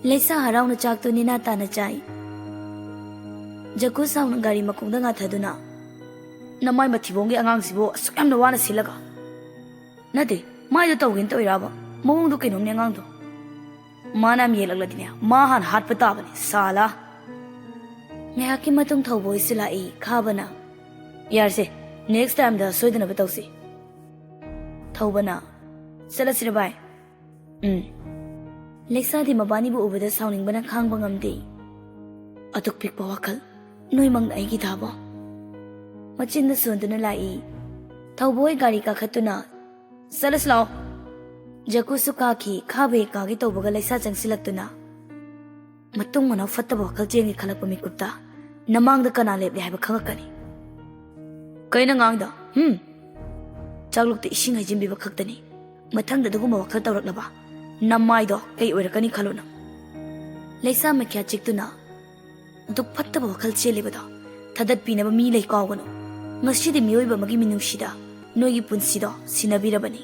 ꯂꯩꯁꯥ ꯍꯔꯥꯎꯅ ꯆꯥꯛꯇꯨ ꯅꯤꯅꯥ ꯇꯥꯅ ꯆꯥꯏ꯫ ꯖꯀꯨ ꯁꯥꯎꯅ ꯒꯥꯔꯤ ꯃꯈꯣꯡꯗ ꯉꯥꯊꯗꯨꯅ, "ꯅꯃꯥꯏ ꯃꯊꯤꯕꯣꯡꯒꯤ ꯑꯉꯥꯡꯁꯤꯕꯨ ꯑꯁꯨꯛ ꯌꯥꯝꯅ ꯋꯥꯅ ꯁꯤꯜꯂꯒ?" "ꯅꯠꯇꯦ, ꯃꯥꯏꯗꯣ ꯇꯧꯒꯦꯅ ꯇꯧꯔꯤꯔꯕ? ꯃꯑꯣꯡꯗꯣ ꯀꯩꯅꯣꯝꯅꯦ ꯑꯉꯥꯡꯗꯣ꯫ ꯃꯥꯅ ꯌꯥꯝ ꯌꯦꯜꯂꯛꯂꯗꯤꯅꯦ, ꯃꯥ ꯍꯥꯟꯅ ꯍꯥꯠꯄ ꯇꯥꯕꯅꯤ, ꯁꯥꯂꯥ!" ꯉꯥꯏꯍꯥꯛꯀꯤ ꯃꯇꯨꯡ ꯊꯧꯕꯣꯏꯁꯨ ꯂꯥꯛꯏ꯫ ꯈꯥꯕꯅ, "ꯌꯥꯔꯁꯦ, next timeꯗ ꯁꯣꯏꯗꯅꯕ ꯇꯧꯁꯤ꯫" ꯊꯧꯕꯅ, "ꯆꯠꯂꯁꯤꯔ ꯚꯥꯏ?" "ꯎꯝ꯫" ꯂꯩꯁꯥꯗꯤ ꯃꯕꯥꯅꯤꯕꯨ ꯎꯕꯗ ꯁꯥꯎꯅꯤꯡꯕꯅ ꯈꯥꯡꯕ ꯉꯝꯗꯦ꯫ "ꯑꯗꯨꯛ ꯄꯤꯛꯄ ꯋꯥꯈꯜ, ꯅꯣꯏꯃꯛꯅ ꯑꯩꯒꯤ ꯊꯥꯕ?" ꯃꯆꯤꯟꯗ ꯁꯣꯟꯗꯨꯅ ꯂꯥꯛꯏ꯫ ꯊꯧꯕꯣꯏ ꯒꯥꯔꯤ ꯀꯥꯈꯠꯇꯨꯅ, "ꯆꯠꯂꯁꯤ ꯂꯥꯛꯑꯣ꯫" ꯖꯀꯨꯁꯨ ꯀꯥꯈꯤ꯫ ꯈꯥꯕ ꯍꯦꯛ ꯀꯥꯒꯦ ꯇꯧꯕꯒ ꯂꯩꯁꯥ ꯆꯪꯁꯤꯜꯂꯛꯇꯨꯅ, "ꯃꯇꯨꯡ ꯃꯅꯥꯎ ꯐꯠꯇꯕ ꯋꯥꯈꯜ ꯆꯦꯟꯒꯦ ꯈꯜꯂꯛꯄ ꯃꯤꯀꯨꯞꯇ ꯅꯃꯥꯡꯗ ꯀꯅꯥ ꯂꯦꯞꯂꯦ ꯍꯥꯏꯕ ꯈꯪꯉꯛꯀꯅꯤ꯫" "ꯀꯩꯅꯣ ꯉꯥꯡꯗꯣ? ꯍꯨꯝ? ꯆꯥꯛꯂꯨꯛꯇ ꯏꯁꯤꯡ ꯍꯩꯖꯤꯟꯕꯤꯕ ꯈꯛꯇꯅꯤ꯫ ꯃꯊꯪꯗ ꯑꯗꯨꯒꯨꯝꯕ ꯋꯥꯈꯜ ꯇꯧꯔꯛꯅꯕ ꯅꯃꯥꯏꯗꯣ ꯀꯩ ꯑꯣꯏꯔꯛꯀꯅꯤ ꯈꯜꯂꯨꯅꯣ?" ꯂꯩꯁꯥ ꯃꯈ꯭ꯌꯥ ꯆꯤꯛꯇꯨꯅ, "ꯑꯗꯨꯛ ꯐꯠꯇꯕ ꯋꯥꯈꯜ ꯆꯦꯜꯂꯤꯕꯗꯣ ꯊꯥꯗꯠꯄꯤꯅꯕ ꯃꯤ ꯂꯩ ꯀꯥꯎꯒꯅꯨ꯫ ꯉꯁꯤꯗꯤ ꯃꯤꯑꯣꯏꯕ ꯑꯃꯒꯤ ꯃꯤꯅꯨꯡꯁꯤꯗ ꯅꯣꯏꯒꯤ ꯄꯨꯟꯁꯤꯗꯣ ꯁꯤꯟꯅꯕꯤꯔꯕꯅꯤ꯫"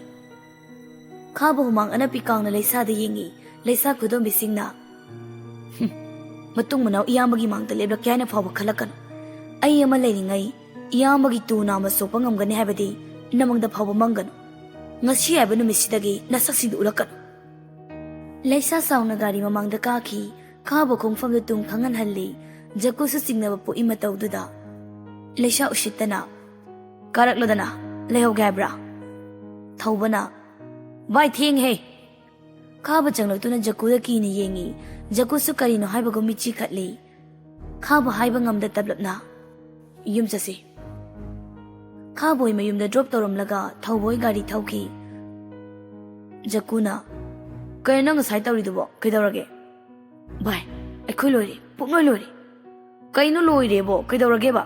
ꯈꯥꯕ ꯍꯨꯃꯥꯡ ꯑꯅꯞꯄꯤ ꯀꯥꯡꯅ ꯂꯩꯁꯥꯗ ꯌꯦꯡꯉꯤ꯫ ꯂꯩꯁꯥ ꯈꯨꯗꯣꯝꯕꯤꯁꯤꯡꯅ, "ꯍꯨꯝ, ꯃꯇꯨꯡ ꯃꯅꯥꯎ ꯏꯌꯥꯝꯕꯒꯤ ꯃꯥꯡꯗ ꯂꯦꯞꯂꯛꯀꯦ ꯍꯥꯏꯅ ꯐꯥꯎꯕ ꯈꯜꯂꯛꯀꯅꯨ꯫ ꯑꯩ ꯑꯃ ꯂꯩꯔꯤꯉꯩ ꯏꯌꯥꯝꯕꯒꯤ ꯇꯨ ꯅꯥꯝꯃ ꯁꯣꯛꯄ ꯉꯝꯒꯅꯤ ꯍꯥꯏꯕꯗꯤ ꯅꯃꯪꯗ ꯐꯥꯎꯕ ꯃꯪꯒꯅꯨ꯫ ꯉꯁꯤ ꯍꯥꯏꯕ ꯅꯨꯃꯤꯠꯁꯤꯗꯒꯤ ꯅꯁꯛꯁꯤꯡꯗꯨ ꯎꯠꯂꯛꯀꯅꯨ꯫" ꯂꯩꯁꯥ ꯁꯥꯎꯅ ꯒꯥꯔꯤ ꯃꯃꯥꯡꯗ ꯀꯥꯈꯤ꯫ ꯈꯥꯕ ꯈꯣꯡꯐꯝꯗꯨ ꯇꯨꯡ ꯈꯪꯍꯟꯍꯜꯂꯤ꯫ ꯖꯀꯨꯁꯨ ꯆꯤꯡꯅꯕ ꯄꯣꯛꯏ ꯃꯇꯧꯗꯨꯗ꯫ ꯂꯩꯁꯥ ꯎꯁꯤꯠꯇꯅ, "ꯀꯥꯔꯛꯂꯗꯅ ꯂꯩꯍꯧꯒꯦ ꯍꯥꯏꯕ꯭ꯔꯥ?" ꯊꯧꯕꯅ, "ꯚꯥꯏ, ꯊꯦꯡꯉꯦꯍꯦ꯫" ꯈꯥꯕ ꯆꯪꯂꯛꯇꯨꯅ ꯖꯀꯨꯗ ꯀꯤꯅ ꯌꯦꯡꯉꯤ꯫ ꯖꯀꯨꯁꯨ ꯀꯔꯤꯅꯣ ꯍꯥꯏꯕꯒꯨꯝ ꯃꯤꯠꯆꯤ ꯈꯠꯂꯤ꯫ ꯈꯥꯕ ꯍꯥꯏꯕ ꯉꯝꯗ ꯇꯞꯂꯞꯅ, "ꯌꯨꯝ ꯆꯠꯁꯤ꯫" ꯈꯥꯕꯣꯏ ꯃꯌꯨꯝꯗ ꯗ꯭ꯔꯣꯞ ꯇꯧꯔꯝꯂꯒ ꯊꯧꯕꯣꯏ ꯒꯥꯔꯤ ꯊꯧꯈꯤ꯫ ꯖꯀꯨꯅ, "ꯀꯩꯅꯣ ꯅꯪ ꯉꯁꯥꯏ ꯇꯧꯔꯤꯗꯨꯕꯣ? ꯀꯩꯗꯧꯔꯒꯦ?" "ꯚꯥꯏ, ꯑꯩꯈꯣꯏ ꯂꯣꯏꯔꯦ, ꯄꯨꯡꯂꯣꯏ ꯂꯣꯏꯔꯦ꯫" "ꯀꯩꯅꯣ ꯂꯣꯏꯔꯦꯕꯣ? ꯀꯩꯗꯧꯔꯒꯦꯕ?"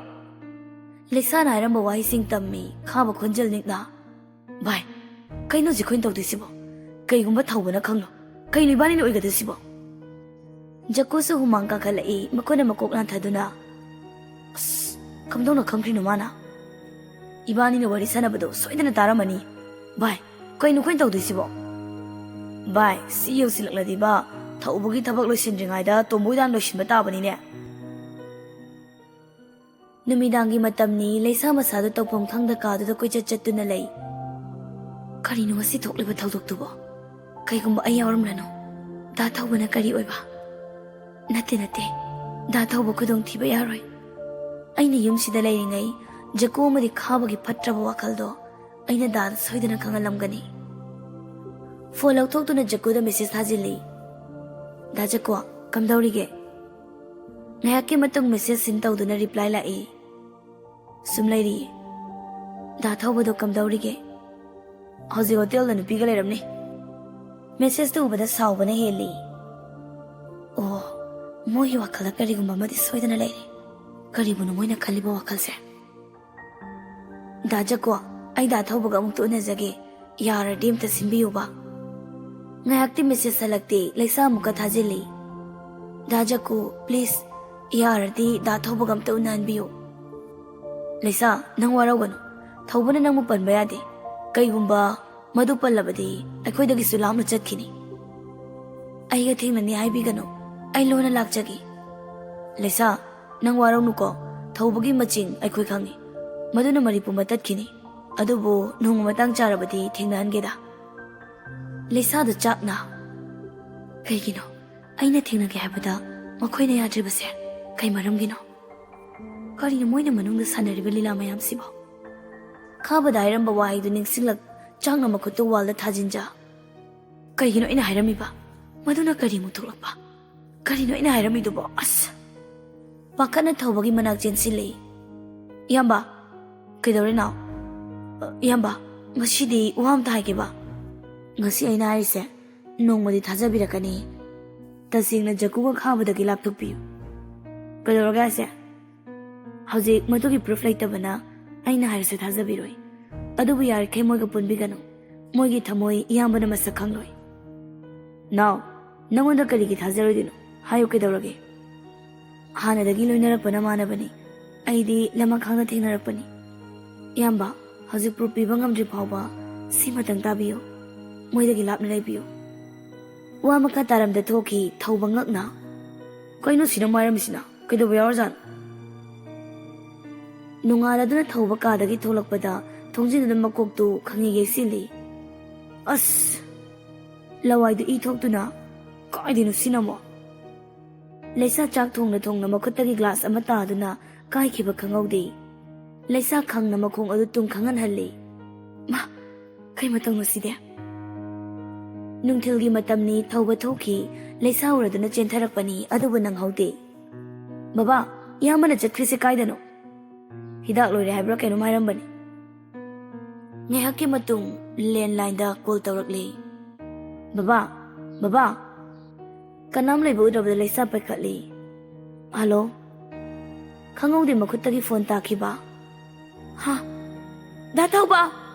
ꯂꯩꯁꯥꯅ ꯍꯥꯏꯔꯝꯕ ꯋꯥꯍꯩꯁꯤꯡ ꯇꯝꯃꯤ꯫ ꯈꯥꯕ ꯈꯣꯟꯖꯦꯜ ꯅꯤꯛꯅ, "ꯚꯥꯏ, ꯀꯩꯅꯣ ꯍꯧꯖꯤꯛ ꯑꯩꯈꯣꯏꯅ ꯇꯧꯗꯣꯏꯁꯤꯕꯣ? ꯀꯩꯒꯨꯝꯕ ꯊꯧꯕꯅ ꯈꯪꯂꯣ, ꯀꯩꯅꯣ ꯏꯕꯥꯅꯤꯅ ꯑꯣꯏꯒꯗꯣꯏꯁꯤꯕꯣ?" ꯖꯀꯨꯁꯨ ꯍꯨꯃꯥꯡ ꯀꯥꯈꯠꯂꯛꯏ꯫ ꯃꯈꯣꯏꯅ ꯃꯀꯣꯛ ꯅꯥꯟꯊꯗꯨꯅ, ꯀꯝꯗꯧꯅ ꯈꯪꯈ꯭ꯔꯤꯅꯣ ꯃꯥꯅ? ꯏꯕꯥꯅꯤꯅ ꯋꯥꯔꯤ ꯁꯥꯟꯅꯕꯗꯣ ꯁꯣꯏꯗꯅ ꯇꯥꯔꯝꯃꯅꯤ꯫ ꯚꯥꯏ, ꯀꯩꯅꯣ ꯑꯩꯈꯣꯏꯅ ꯇꯧꯗꯣꯏꯁꯤꯕꯣ? ꯚꯥꯏ, ꯁꯤ ꯌꯧꯁꯤꯜꯂꯛꯂꯗꯤꯕ, ꯊꯧꯕꯒꯤ ꯊꯕꯛ ꯂꯣꯏꯁꯤꯟꯗ꯭ꯔꯤꯉꯩꯗ ꯇꯣꯝꯕꯣꯏꯗꯥꯟ ꯂꯣꯏꯁꯤꯟꯕ ꯇꯥꯕꯅꯤꯅꯦ꯫ ꯅꯨꯃꯤꯗꯥꯡꯒꯤ ꯃꯇꯝꯅꯤ꯫ ꯂꯩꯁꯥ ꯃꯁꯥꯗꯨ ꯇꯧꯐꯝ ꯈꯪꯗ ꯀꯥꯗꯨꯗ ꯀꯣꯏꯆꯠ ꯆꯠꯇꯨꯅ ꯂꯩ꯫ ꯀꯔꯤꯅꯣ ꯉꯁꯤ ꯊꯣꯛꯂꯤꯕ ꯊꯧꯗꯣꯛꯇꯨꯕꯣ? ꯀꯩꯒꯨꯝꯕ ꯑꯩ ꯌꯥꯎꯔꯝꯂꯅꯨ꯫ ꯗꯥ ꯊꯧꯕꯅ ꯀꯔꯤ ꯑꯣꯏꯕ? ꯅꯠꯇꯦ, ꯅꯠꯇꯦ꯫ ꯗꯥ ꯊꯧꯕ ꯈꯨꯗꯣꯡ ꯊꯤꯕ ꯌꯥꯔꯣꯏ꯫ ꯑꯩꯅ ꯌꯨꯝꯁꯤꯗ ꯂꯩꯔꯤꯉꯩ ꯖꯀꯣ ꯑꯃꯗꯤ ꯈꯥꯕꯒꯤ ꯐꯠꯇ꯭ꯔꯕ ꯋꯥꯈꯜꯗꯣ ꯑꯩꯅ ꯗꯥꯗ ꯁꯣꯏꯗꯅ ꯈꯪꯍꯜꯂꯝꯒꯅꯤ꯫ Phone ꯂꯧꯊꯣꯛꯇꯨꯅ ꯖꯀꯣꯗ message ꯊꯥꯖꯤꯜꯂꯤ꯫ "ꯗꯥ ꯖꯀꯣ, ꯀꯝꯗꯧꯔꯤꯒꯦ?" ꯉꯥꯏꯍꯥꯛꯀꯤ ꯃꯇꯨꯡ ꯃꯦꯁꯦꯖ ꯁꯤꯟ ꯇꯧꯗꯨꯅ ꯔꯤꯄ꯭ꯂꯥꯏ ꯂꯥꯛꯏ꯫ "ꯁꯨꯝ ꯂꯩꯔꯤꯌꯦ꯫ ꯗꯥ ꯊꯧꯕꯗꯣ ꯀꯝꯗꯧꯔꯤꯒꯦ?" "ꯍꯧꯖꯤꯛ ꯍꯣꯇꯦꯜꯗ ꯅꯨꯄꯤꯒ ꯂꯩꯔꯝꯅꯤ꯫" ꯃꯦꯁꯦꯖꯇ ꯎꯕꯗ ꯁꯥꯎꯕꯅ ꯍꯦꯜꯂꯤ꯫ ꯑꯣ, ꯃꯣꯏꯒꯤ ꯋꯥꯈꯜꯗ ꯀꯔꯤꯒꯨꯝꯕ ꯑꯃꯗꯤ ꯁꯣꯏꯗꯅ ꯂꯩꯔꯦ꯫ ꯀꯔꯤꯕꯨꯅꯣ ꯃꯣꯏꯅ ꯈꯜꯂꯤꯕ ꯋꯥꯈꯜꯁꯦ? "ꯗꯥ ꯖꯀꯣ, ꯑꯩ ꯗꯥ ꯊꯧꯕꯒ ꯑꯃꯨꯛꯇ ꯎꯅꯖꯒꯦ꯫ ꯌꯥꯔꯗꯤ ꯑꯝꯇ ꯁꯤꯟꯕꯤꯌꯨꯕ꯫" ꯉꯥꯏꯍꯥꯛꯇꯤ ꯃꯦꯁꯦꯖ ꯍꯜꯂꯛꯇꯦ꯫ ꯂꯩꯁꯥ ꯑꯃꯨꯛꯀ ꯊꯥꯖꯤꯜꯂꯤ꯫ "ꯗꯥ ꯖꯀꯣ, ꯄ꯭ꯂꯤꯖ, ꯌꯥꯔꯗꯤ ꯗꯥ ꯊꯧꯕꯒ ꯑꯝꯇ ꯎꯅꯍꯟꯕꯤꯌꯨ꯫" "ꯂꯩꯁꯥ, ꯅꯪ ꯋꯥꯔꯧꯒꯅꯨ꯫ ꯊꯧꯕꯅ ꯅꯪꯕꯨ ꯄꯟꯕ ꯌꯥꯗꯦ꯫ ꯀꯩꯒꯨꯝꯕ ꯃꯗꯨ ꯄꯜꯂꯕꯗꯤ ꯑꯩꯈꯣꯏꯗꯒꯤꯁꯨ ꯂꯥꯞꯅ ꯆꯠꯈꯤꯅꯤ꯫ ꯑꯩꯒ ꯊꯦꯡꯅꯅꯤ ꯍꯥꯏꯕꯤꯒꯅꯨ꯫ ꯑꯩ ꯂꯣꯟꯅ ꯂꯥꯛꯆꯒꯦ꯫" "ꯂꯩꯁꯥ, ꯅꯪ ꯋꯥꯔꯧꯅꯨꯀꯣ꯫ ꯊꯧꯕꯒꯤ ꯃꯆꯤꯡ ꯑꯩꯈꯣꯏ ꯈꯪꯉꯤ꯫ ꯃꯗꯨꯅ ꯃꯔꯤ ꯄꯨꯝꯕ ꯇꯠꯈꯤꯅꯤ꯫ ꯑꯗꯨꯕꯨ ꯅꯣꯡꯃ ꯃꯇꯥꯡ ꯆꯥꯔꯕꯗꯤ ꯊꯦꯡꯅꯍꯟꯒꯦꯗ꯫" ꯂꯩꯁꯥꯗ ꯆꯥꯛꯅ, "ꯀꯩꯒꯤꯅꯣ ꯑꯩꯅ ꯊꯦꯡꯅꯒꯦ ꯍꯥꯏꯕꯗ ꯃꯈꯣꯏꯅ ꯌꯥꯗ꯭ꯔꯤꯕꯁꯦ? ꯀꯩ ꯃꯔꯝꯒꯤꯅꯣ? ꯀꯔꯤꯅꯣ ꯃꯣꯏꯅ ꯃꯅꯨꯡꯗ ꯁꯥꯟꯅꯔꯤꯕ ꯂꯤꯂꯥ ꯃꯌꯥꯝꯁꯤꯕꯣ?" ꯈꯥꯕꯗ ꯍꯥꯏꯔꯝꯕ ꯋꯥꯍꯩꯗꯨ ꯅꯤꯡꯁꯤꯡꯂꯛ ꯆꯥꯛꯅ ꯃꯈꯨꯠꯇꯨ ꯋꯥꯜꯗ ꯊꯥꯖꯤꯟꯖ꯫ "ꯀꯩꯒꯤꯅꯣ ꯑꯩꯅ ꯍꯥꯏꯔꯝꯃꯤꯕ? ꯃꯗꯨꯅ ꯀꯔꯤꯃꯨꯛ ꯊꯣꯛꯂꯛꯄ? ꯀꯔꯤꯅꯣ ꯑꯩꯅ ꯍꯥꯏꯔꯝꯃꯤꯗꯨꯕꯣ? ꯑꯁ!" ꯄꯥꯈꯠꯅ ꯊꯧꯕꯒꯤ ꯃꯅꯥꯛ ꯆꯦꯟꯁꯤꯜꯂꯤ꯫ "ꯏꯌꯥꯝꯕ!" "ꯀꯩꯗꯧꯔꯦ ꯅꯥꯎ?" "ꯑ, ꯏꯌꯥꯝꯕ, ꯉꯁꯤꯗꯤ ꯋꯥ ꯑꯝꯇ ꯍꯥꯏꯒꯦꯕ꯫" "ꯉꯁꯤ ꯑꯩꯅ ꯍꯥꯏꯔꯤꯁꯦ ꯅꯣꯡꯃꯗꯤ ꯊꯥꯖꯕꯤꯔꯛꯀꯅꯤ꯫" "ꯇꯁꯦꯡꯅ ꯖꯀꯨꯒ ꯈꯥꯕꯗꯒꯤ ꯂꯥꯞꯊꯣꯛꯄꯤꯌꯨ꯫" "ꯀꯩꯗꯧꯔꯒꯦ ꯍꯥꯏꯁꯦ?" "ꯍꯧꯖꯤꯛ ꯃꯗꯨꯒꯤ ꯄ꯭ꯔꯨꯐ ꯂꯩꯇꯕꯅ ꯑꯩꯅ ꯍꯥꯏꯔꯁꯨ ꯊꯥꯖꯕꯤꯔꯣꯏ꯫ ꯑꯗꯨꯕꯨ ꯌꯥꯔꯤꯈꯩ ꯃꯣꯏꯒ ꯄꯨꯟꯕꯤꯒꯅꯨ꯫ ꯃꯣꯏꯒꯤ ꯊꯃꯣꯏ ꯏꯌꯥꯝꯕꯅ ꯃꯁꯛ ꯈꯪꯂꯣꯏ꯫" "ꯅꯥꯎ, ꯅꯉꯣꯟꯗ ꯀꯔꯤꯒꯤ ꯊꯥꯖꯔꯣꯏꯗꯣꯏꯅꯣ? ꯍꯥꯏꯌꯨ, ꯀꯩꯗꯧꯔꯒꯦ?" "ꯍꯥꯟꯅꯗꯒꯤ ꯂꯣꯏꯅꯔꯛꯄꯅ ꯃꯥꯟꯅꯕꯅꯤ꯫ ꯑꯩꯗꯤ ꯂꯃꯈꯥꯡꯗ ꯊꯦꯡꯅꯔꯛꯄꯅꯤ꯫ ꯏꯌꯥꯝꯕ, ꯍꯧꯖꯤꯛ proof ꯄꯤꯕ ꯉꯝꯗ꯭ꯔꯤ ꯐꯥꯎꯕ ꯁꯤꯃꯇꯪ ꯇꯥꯕꯤꯌꯨ, ꯃꯣꯏꯗꯒꯤ ꯂꯥꯞꯅ ꯂꯩꯕꯤꯌꯨ꯫ ꯋꯥ ꯃꯈꯥ ꯇꯥꯔꯝꯗ ꯊꯣꯛꯈꯤ ꯊꯧꯕ ꯉꯛꯅ꯫ "ꯀꯩꯅꯣ ꯁꯤꯅ ꯃꯥꯏꯔꯝꯁꯤꯅ? ꯀꯩꯗꯧꯕ ꯌꯥꯎꯔꯖꯥꯠꯅꯣ?" ꯅꯣꯡꯉꯥꯜꯂꯗꯨꯅ ꯊꯧꯕ ꯀꯥꯗꯒꯤ ꯊꯣꯛꯂꯛꯄꯗ ꯊꯣꯡꯖꯤꯟꯗꯨꯅ ꯃꯀꯣꯛꯇꯨ ꯈꯪꯌꯩ ꯌꯩꯁꯤꯜꯂꯤ꯫ "ꯑꯁ!" ꯂꯋꯥꯏꯗꯨ ꯏ ꯊꯣꯛꯇꯨꯅ, "ꯀꯥꯏꯗꯩꯅꯣ ꯁꯤꯅ ꯑꯃꯨꯛ?" ꯂꯩꯁꯥ ꯆꯥꯛ ꯊꯣꯡꯅ ꯊꯣꯡꯅ ꯃꯈꯨꯠꯇꯒꯤ glass ꯑꯃ ꯇꯥꯗꯨꯅ ꯀꯥꯏꯈꯤꯕ ꯈꯪꯍꯧꯗꯦ꯫ ꯂꯩꯁꯥ ꯈꯪꯅ ꯃꯈꯣꯡ ꯑꯗꯨ ꯇꯨꯝ ꯈꯪꯍꯟꯍꯜꯂꯤ꯫ "ꯃꯥ, ꯀꯩ ꯃꯇꯧꯅꯣ ꯁꯤꯗꯤ?" ꯅꯨꯡꯊꯤꯜꯒꯤ ꯃꯇꯝꯅꯤ, ꯊꯧꯕ ꯊꯣꯛꯈꯤ꯫ ꯂꯩꯁꯥ ꯎꯔꯗꯨꯅ ꯆꯦꯟꯊꯔꯛꯄꯅꯤ, ꯑꯗꯨꯕꯨ ꯅꯪꯍꯧꯗꯦ꯫ "ꯕꯕꯥ, ꯏꯌꯥꯝꯕꯅ ꯆꯠꯈ꯭ꯔꯤꯁꯦ ꯀꯥꯏꯗꯅꯣ?" "ꯍꯤꯗꯥꯛ ꯂꯣꯏꯔꯦ ꯍꯥꯏꯕ꯭ꯔꯥ ꯀꯩꯅꯣꯝ ꯍꯥꯏꯔꯝꯕꯅꯤ꯫" ꯉꯥꯏꯍꯥꯛꯀꯤ ꯃꯇꯨꯡ landlineꯗ call ꯇꯧꯔꯛꯂꯤ꯫ "ꯕꯕꯥ, ꯕꯕꯥ!" ꯀꯅꯥꯝ ꯂꯩꯕ ꯎꯗ꯭ꯔꯕꯗ ꯂꯩꯁꯥ ꯄꯥꯏꯈꯠꯂꯤ꯫ "ꯍꯜꯂꯣ?" ꯈꯪꯍꯧꯗꯦ ꯃꯈꯨꯠꯇꯒꯤ phone ꯇꯥꯈꯤꯕ꯫ "ꯍꯥ? ꯗꯥ ꯊꯧꯕ!"